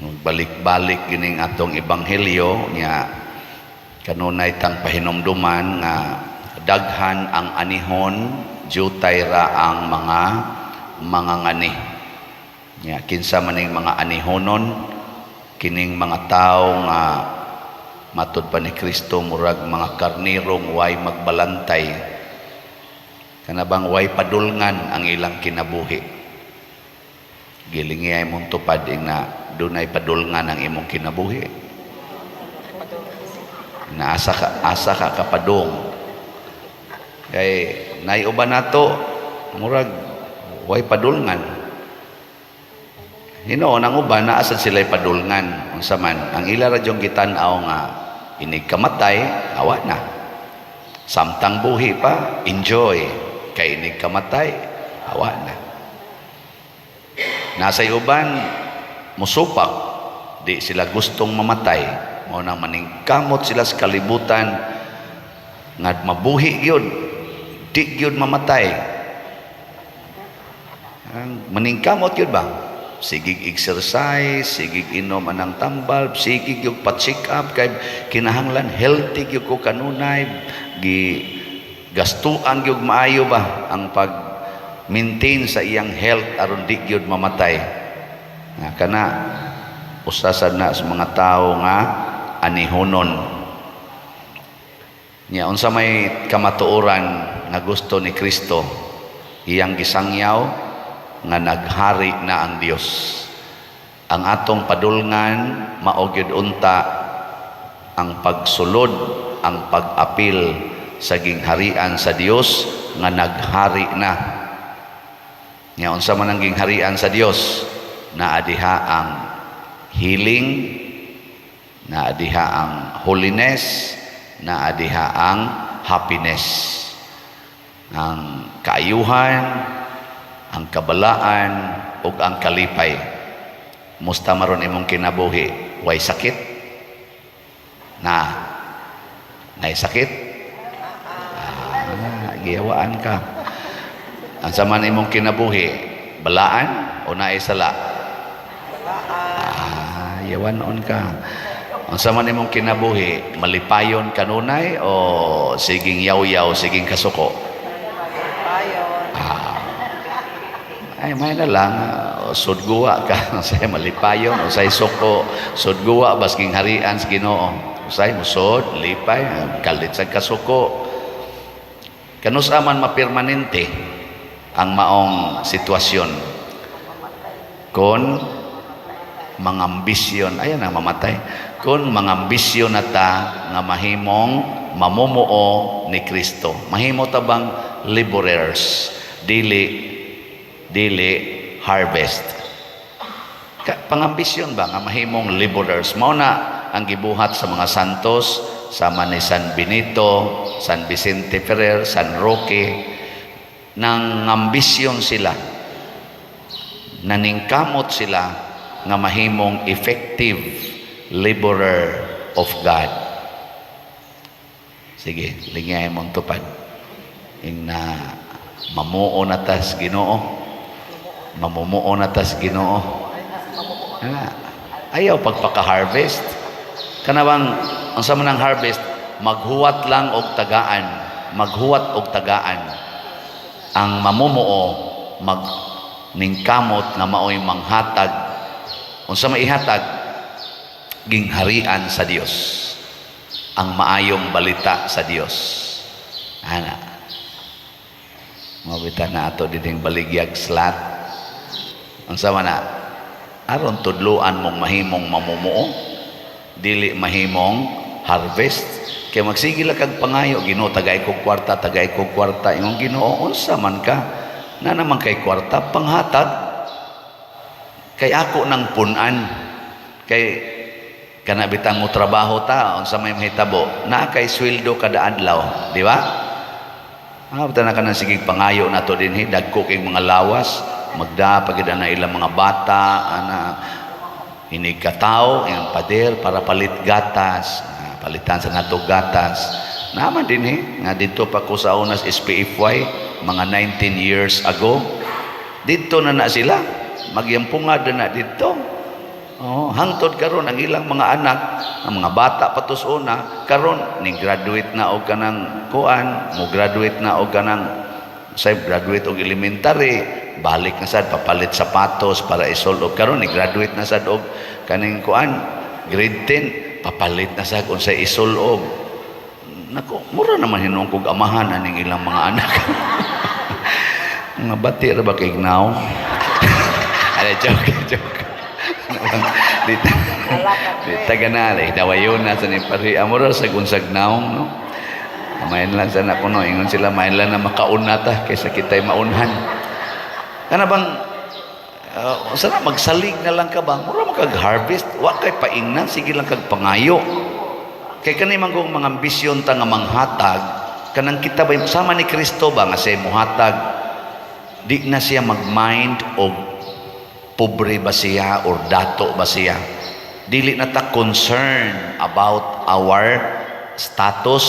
Balik-balik gining atong ebanghelyo nya, kanunay tang pahinumduman nga daghan ang anihon, jutay ra ang mga mangangani. Nya kinsa maning mga anihonon? Kining mga tawo nga matud pa ni Kristo murag mga karnirong way magbalantay, kana bang way padulngan ang ilang kinabuhi. Gilingi mong tupad ing na dunay padulngan ang imong kinabuhi. Naasa ka, asa ka kapadung? Kay naiuban nato, murag way padulngan. Hinuon ang uban naa sad sila'y padulngan. Unsa man ang ila ra jung gitan-aw nga inig kamatay, awa na. Samtang buhi pa, enjoy, kay inig kamatay, awa na. Nasa uban musupak, di sila gustong mamatay, mao nang maningkamot sila sa kalibutan nga mabuhi gyud, di gyud mamatay. Ang maningkamot gyud ba, sigig exercise, sigig inom anang tambal, sigig yung pa-check up kay kinahanglan healthy gyud ko kanunay, gi gastuan gyud maayo ba ang pag maintain sa iyang health aron di gyud mamatay. Nga kana usa sad na sa mga tawo nga anihonon. Nya unsa may kamatuoran nga gusto ni Kristo? Iyang gisangyaw nga naghari na ang Dios. Ang atong padulngan mao gyud unta ang pagsulod, ang pag-apil sa gingharian sa Dios nga naghari na. Nya unsa man ang gingharian sa Dios? Naa diha ang healing, naa diha ang holiness, naa diha ang happiness. Ang kaayuhan, ang kabalaan, ug ang kalipay. Musta maron imong kinabuhi? Way sakit? Na? Nay sakit? Ah, giyawaan ka. Ang sama imong kinabuhi, balaan o naay sala? Ah, yawan ka. Ang sama imong kinabuhi, malipayon kanunay o siging yaw-yaw, siging kasuko? Payon. Ah. Ay, may na lang, sudguwa ka, say malipayon, o say suko, sudguwa, basking harian sa Ginoo. Usay musod, lipay, kalit sa kasuko. Kanus-a man mapirmanente ang maong sitwasyon? Kung mangambisyon, ayan ang mamatay. Kung mangambisyon na ta nga mahimong mamumuo ni Kristo. Mahimo ta bang laborers, dili dili harvest. Pangambisyon ba nga mahimong laborers? Mao na ang gibuhat sa mga santos sama ni San Benito, San Vicente Ferrer, San Roque, nang ambisyon sila, naningkamot sila nga mahimong effective laborer of God. Sige, lingay mong tupad. Ing na mamuo na tas Ginoo. Mamumuo na tas Ginoo. Ah, ayaw pagpaka-harvest. Kanabang ang sa man ang harvest, maghuwat lang og tagaan, maghuwat og tagaan. Ang mamumuo mag ningkamot nga maoy manghatag. Unsa maihatag? Gingharian sa Dios, ang maayong balita sa Dios. Ana mabita na ato dining baligyag slot. Unsa man na? Aron tudluan mong mahimong mamumuo, dili mahimong harvest. Kay magsige lang kag pangayo, "Ginoo, tagay kog kwarta, tagay kog kwarta." Imong Ginoo, "Unsa man ka na naman kay kwarta panghatag?" Kay ako nang punan. Kay kana bitang mo trabaho ta, unsa may mahitabo? Naa kay sweldo kada adlaw, di ba? Ah, bata na ka nang sige pangayo nato dinhi, dagko kay mga lawas, magda pagid na ilang mga bata ana inig katawo ang pader para palit gatas. Ah, palitan sa nato gatas. Naman dinhi nga dito pa ko sa unas SPFY mga 19 years ago, dito na na sila magyampunga na dito. Oh, hangtod karon ang ilang mga anak, ang mga bata pa tos una, karon ni graduate na og kanang kuan, mo graduate na og kanang say graduate og elementary, balik na sad papalit sapatos para isul-ob. Karon ni graduate na sad og kaning kuan, grade 10, papalit na sad unsay isul-ob. Nako, mura naman hinuon kog amahan aning ilang mga anak. Mga bati ra ba kay gnaw? Ay, joke, joke. Dito, dito ganali, dawayon na sa ni pari. Amora sa unsag naong, no? Main lang sana kuno, ingon sila, main lang na makauna ta kaysa kita'y maunhan. Kana bang sana magsalig na lang ka ba? Mura man kag harvest, wa kay paingnan, sige lang kag pangayo. Kay kani man kung mga ambisyon ta nga manghatag, kanang kita ba sama ni Kristo ba nga siya muhatag, di na siya mag-mind og pobre ba siya or dato ba siya. Dili na ta concern about our status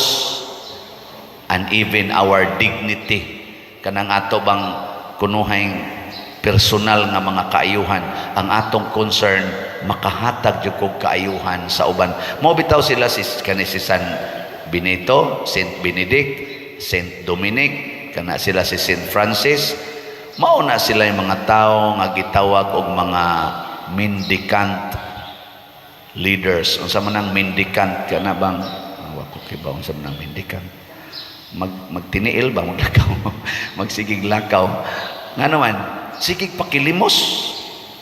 and even our dignity. Kanang ato bang kunuhay personal nga mga kaayuhan, ang atong concern makahatag jud kog kaayuhan sa uban. Mao bitaw sila si kani si San Benito, Saint Benedict, Saint Dominic, kana sila si Saint Francis. Mao na sila yung mga tao nga gitawag og mga mendicant leaders. Unsa man ang mendicant? Kana bang, ah, wa ko kibaw unsa man ang mendicant. Magtiniil ba, maglakaw, magsigig lakaw. Nga naman sigig pakilimos,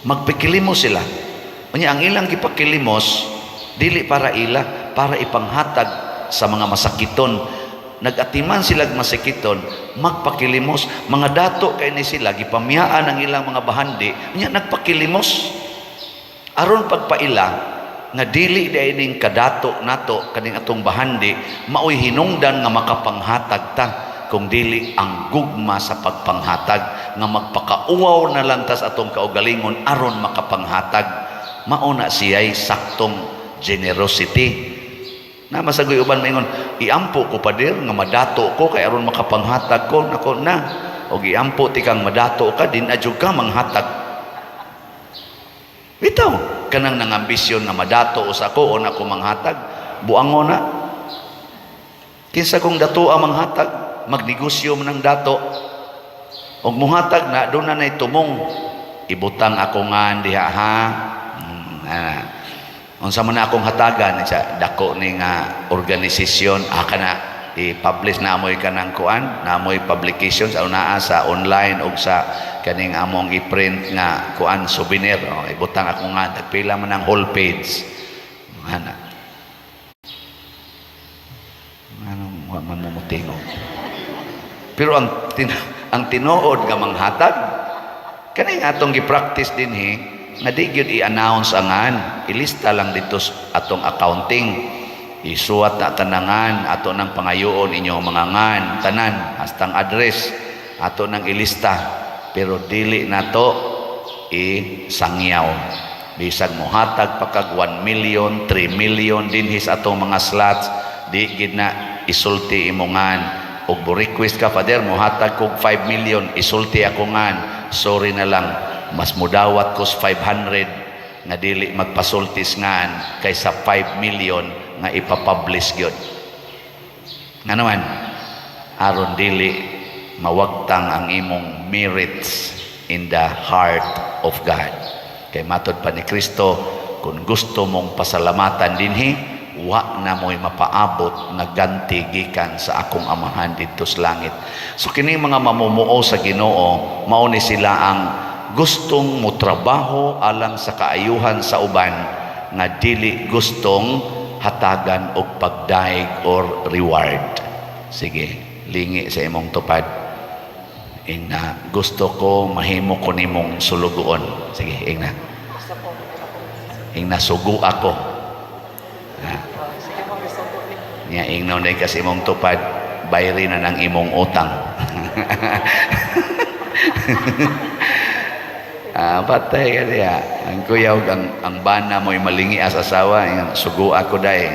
magpikilimos sila. Unya ang ilang gipakilimos dili para ila, para ipanghatag sa mga masakiton. Nagatiman sila masakiton, magpakilimos. Mga dato kay ni sila, gipamiyaan ang ilang mga bahandi, unya nagpakilimos aron pagpaila nga dili diay ning kadato nato, kaning atong bahandi, maoy hinungdan nga makapanghatag ta, kung dili ang gugma sa pagpanghatag nga magpakauwaw na lang tas atong kaugalingon aron makapanghatag. Mao na siya'y saktong generosity. Na masagoy uban maingon, "Iampo ko, pader, nga madato ko kay aron makapanghatag ko." Nako na, og iampo ti kang madato ka, din adyo ka manghatag. Bitaw kanang nangambisyon nga madato usa ko o na ko manghatag, buango na. Kinsa kung dato ang manghatag, magnegosyo man ang dato. Og muhatag na, doon na nay tumong. "Ibutang ako nga diha ha." Ah. "Unsa man na akong hatagan sa dako ni nga organisasyon?" "Ah, kana i-publish na amoy kanang kuan, na amoy publication sa unaa sa online og sa kaning among i-print nga kuan, souvenir. Oh, ibutang ako nga, tagpila man ang whole page." Ana. Anong wa man mo motingog? Pero ang tinuod nga manghatag, kani nga atong gi-practice dinhi nga di gyud i-announce angan, ilista lang dito sa atong accounting. Isuwat na tanangan ato nang pangayoon inyong mga ngan, tanan hastang address ato nang ilista, pero dili nato isangyaw. Bisag mohatag pa kag 1 million, 3 million dinhi sa atong mga slots, di gid na isulti imongan. Og mo request ka, "Father, mohatag kog 5 million, isulti ako ngan." Sorry na lang, mas mudawat kos 500 nga dili magpasultis ngan kaysa 5 million nga ipapublish gyud. Nga naman aron dili mawagtang ang imong merits in the heart of God. Kay matod pa ni Kristo, kung gusto mong pasalamatan dinhi, wa na mo'y mapaabot nga ganti gikan sa akong Amahan didto sa langit. So kini mga mamumuo sa Ginoo, mao ni sila ang gustong motrabaho alang sa kaayuhan sa uban nga dili gustong hatagan og pagdaig or reward. Sige, lingi sa imong tupad. Ingna, "Gusto ko mahimo ko nimong sulugoon." Sige, ingna. Gusto ko. Ingna, "Sugo ako." Ha? Sige mo, gusto ko. Nya ingna na kasi imong tupad, "Bayri na ng imong utang." Ah, patay ka diya. Ang kuyaw, ang bana mo'y malingi as asawa, ingon, "Sugo ako day.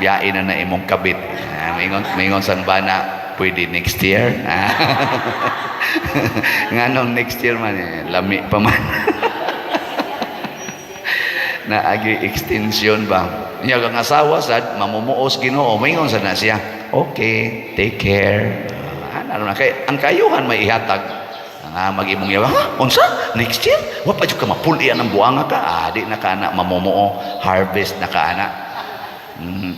Biyain na na imong kabit." Ah, maingon sang bana, "Pwede next year?" Ah. Nganong next year man, eh, lami pa man. Naagi extension ba? Nya ang asawa sad mamumuo sa Ginoo, moingon sad na siya. "Okay, take care." Ah, ano na kay ang kayuhan may ihatag. Nga mag-imong yawa, "Ha? Unsa? Next year? Wa pa jud ka mapuli ang buanga ka." Ah, di na ka na mamumuo, harvest na ka ana.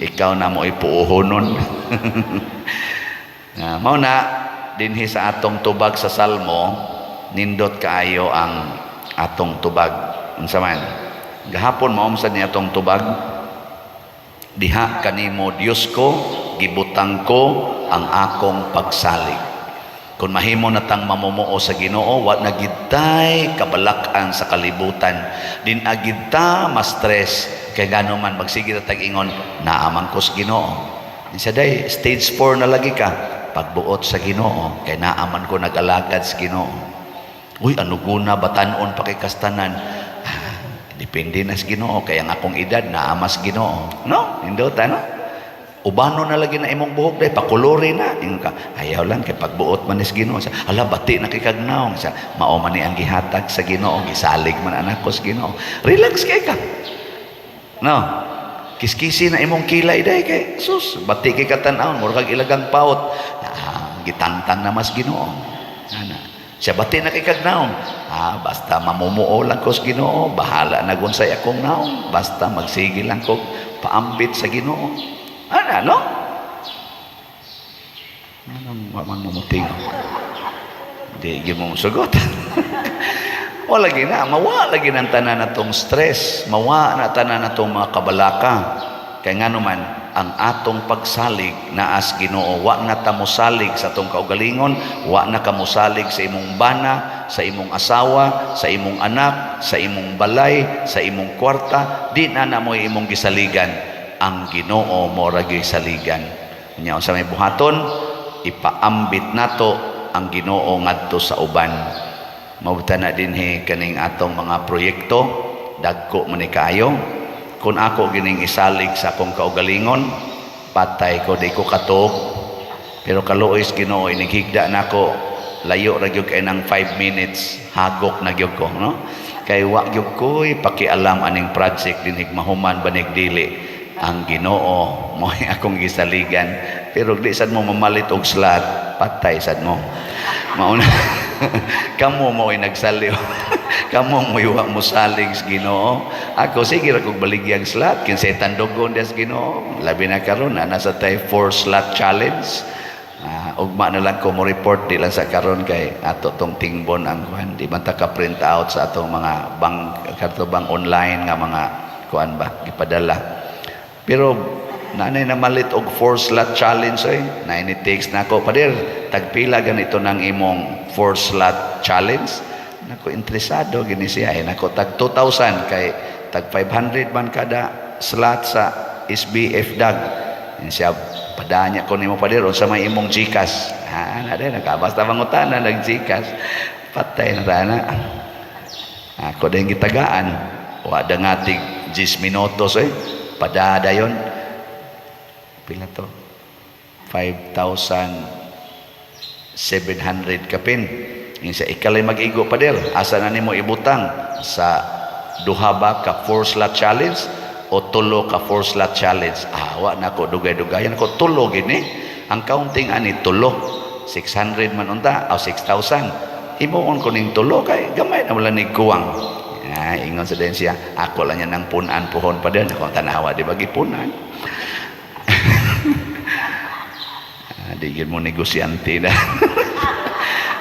Ikaw na mo ipuohonon. Ah, mao na dinhi sa atong tubag sa Salmo, nindot kaayo ang atong tubag. Unsa man? Gahapon mao sad ni atong tubag. Diha kanimo, Dios ko, gibutang ko ang akong pagsalig. Kung mahimo na tang mamumuo sa Ginoo, wa na gitay kabalak-an sa kalibutan. Di na gid ta ma-stress kay ngano man magsige ra tag ingon, "Naa man ko sa Ginoo." Insa day, stage 4 na lagi ka pagbuot sa Ginoo kay naa man ko nag-alagad sa Ginoo. Uy, ano guna batan-on pa kay kastanan. Ah, depende na sa Ginoo kay ang akong edad naa mas Ginoo. No? Nindot ano? Ubano na lagi na imong buhok day, pakulori na. Ingon ka, "Ayaw lang kay pagbuot man is Ginoo." Sa, "Ala, bati na kay kagnaong." Sa, "Mao man ni ang gihatag sa Ginoo, gisalig man anak ko sa Ginoo." Relax kay ka. No? Kiskisi na imong kilay day kay sus, bati kay katan-awon, mura kag ilagang paot. Ah, gitangtang na mas Ginoo. Ana. Siya bati na kay kagnaong. "Ah, basta mamumuo lang ko sa Ginoo, bahala na gunsay akong naong. Basta magsige lang ko paambit sa Ginoo." Ana, no? Anong wa man mumuting? Di gyud mo musugot. Wala lagi na, mawa lagi ng tanan na tong stress, mawa na tanan na tong mga kabalaka. Kay ngano man, ang atong pagsalig naas Ginoo, wa na ta mosalig sa atong kaugalingon, wa na ka mosalig sa imong bana, sa imong asawa, sa imong anak, sa imong balay, sa imong kwarta, di na na mo imong gisaligan. Ang Ginoo mo ra saligan. Nya unsa may buhaton, ipaambit nato ang Ginoo ngadto sa uban. Mao na dinhi kaning atong mga proyekto, dagko man ni kaayo. Kung ako gining isalig sa akong kaugalingon, patay ko, di ko katuog. Pero kaluoy sa Ginoo, inighigda nako, layo ra gyud kay nang 5 minutes, hagok na gyud ko, no? Kay wa gyud ko'y pakialam aning project dinhig mahuman banig dili. Ang Ginoo mo akong gisaligan. Pero di sad mo mamalit og slot, patay sad mo. Mauna kamo mo'y nagsaliw. Kamo mo'y wa mo salig sa Ginoo. Ako sige ra kog baligyang slot kinsay tandugon diha sa Ginoo. Labi na karon na nasa tay four slot challenge. Ugma na lang ko mo report, di lang sa karon kay ato tong tingbon ang kuan, di man ta ka print out sa atong mga bank kato bang online nga mga kuan ba gipadala. Pero nanay na malit og four slot challenge eh. Naay ni text na ako, "Pader, tagpila ganito ng imong four slot challenge?" Nako, interesado gini siya eh. Nako, tag 2,000 kay tag 500 man kada slot sa SBF dag. Yan siya, "Padanya ko nimo, pader, unsa may imong GCash?" Ah, na din basta mangutana nag GCash. Patay na tana. Ako din gitagaan. Wa da nga tig 10 minutos eh. Padada yon. Pila to? 5,700 kapin. Yung sa ikalay mag-igo, "Pader, asa na nimo ibutang? Sa duha ba ka four slot challenge o tulo ka four slot challenge?" Ah, wa na ko dugay-dugayan ko, tulo gini. Ang counting ani tulo. 600 man unta o 6,000. Himuon ko ning tulo kay gamay na wala ni kuwang. Ah, ingon sa din siya, "Ako lang yan ng punan puhon pa din." Akong tanawa, di ba gipunan? Ah, di gyud mo negosyante na.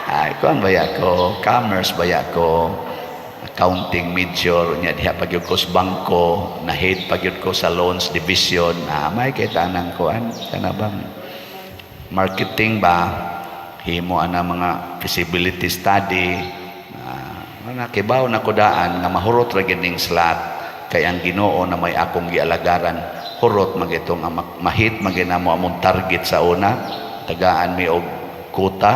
Ay, kuan baya ko, commerce baya ko, accounting major nya diha pa gyud ko sa bangko, na head pa gyud ko sa loans division. Ah, may kay tanang kuan kana bang marketing ba, himo ana mga feasibility study. Ah, nakibaw na ko daan nga mahurot ra gyud ning slot kay ang Ginoo na may akong gialagaran, hurot magitong mahit maginamo among target sa una, tagaan mi og quota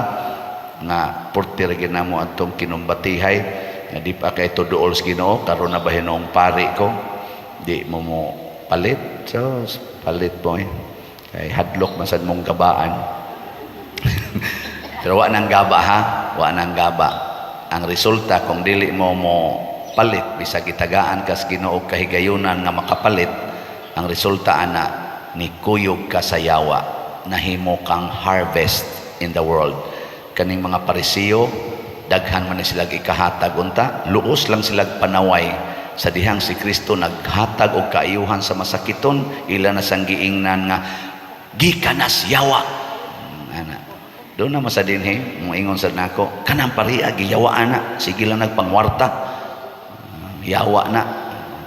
nga purti ra gyud namo atong kinumbatihay nga di pa kay duol sa Ginoo. Karon na ba hinuong pari ko, di mo mo palit, so palit mo eh kay hadlok man sad mong gabaan. Pero wa nang gaba ha, wa nang gaba. Ang resulta kung dili mo mo Palit, bisag gitagaan kas Ginoo kahigayunan nga makapalit, ang resulta ana, ni kuyog ka sa yawa, nahimo kang harvest in the world. Kaning mga Parisiyo, daghan man ni sila ikahatag unta, luos lang sila panaway sa dihang si Kristo naghatag og kaayuhan sa masakiton, ila na sang giingnan nga gikanas yawa. Ana doon na masa dinhi moingon sad nako, kanang pariha giyawa ana, sige lang nagpangwarta, yawa na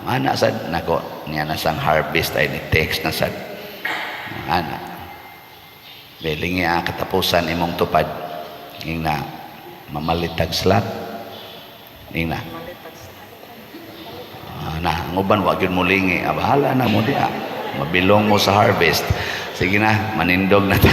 ana sad nako niya na sang harvest ay ni text na sad ana. Belingi ang katapusan imong tupad, ing na mamalitag slot, ing na. Ah, na ang uban wa gyud mo lingi. Ah, bahala na mo diha, mabilong mo sa harvest. Sige na, manindog na ta.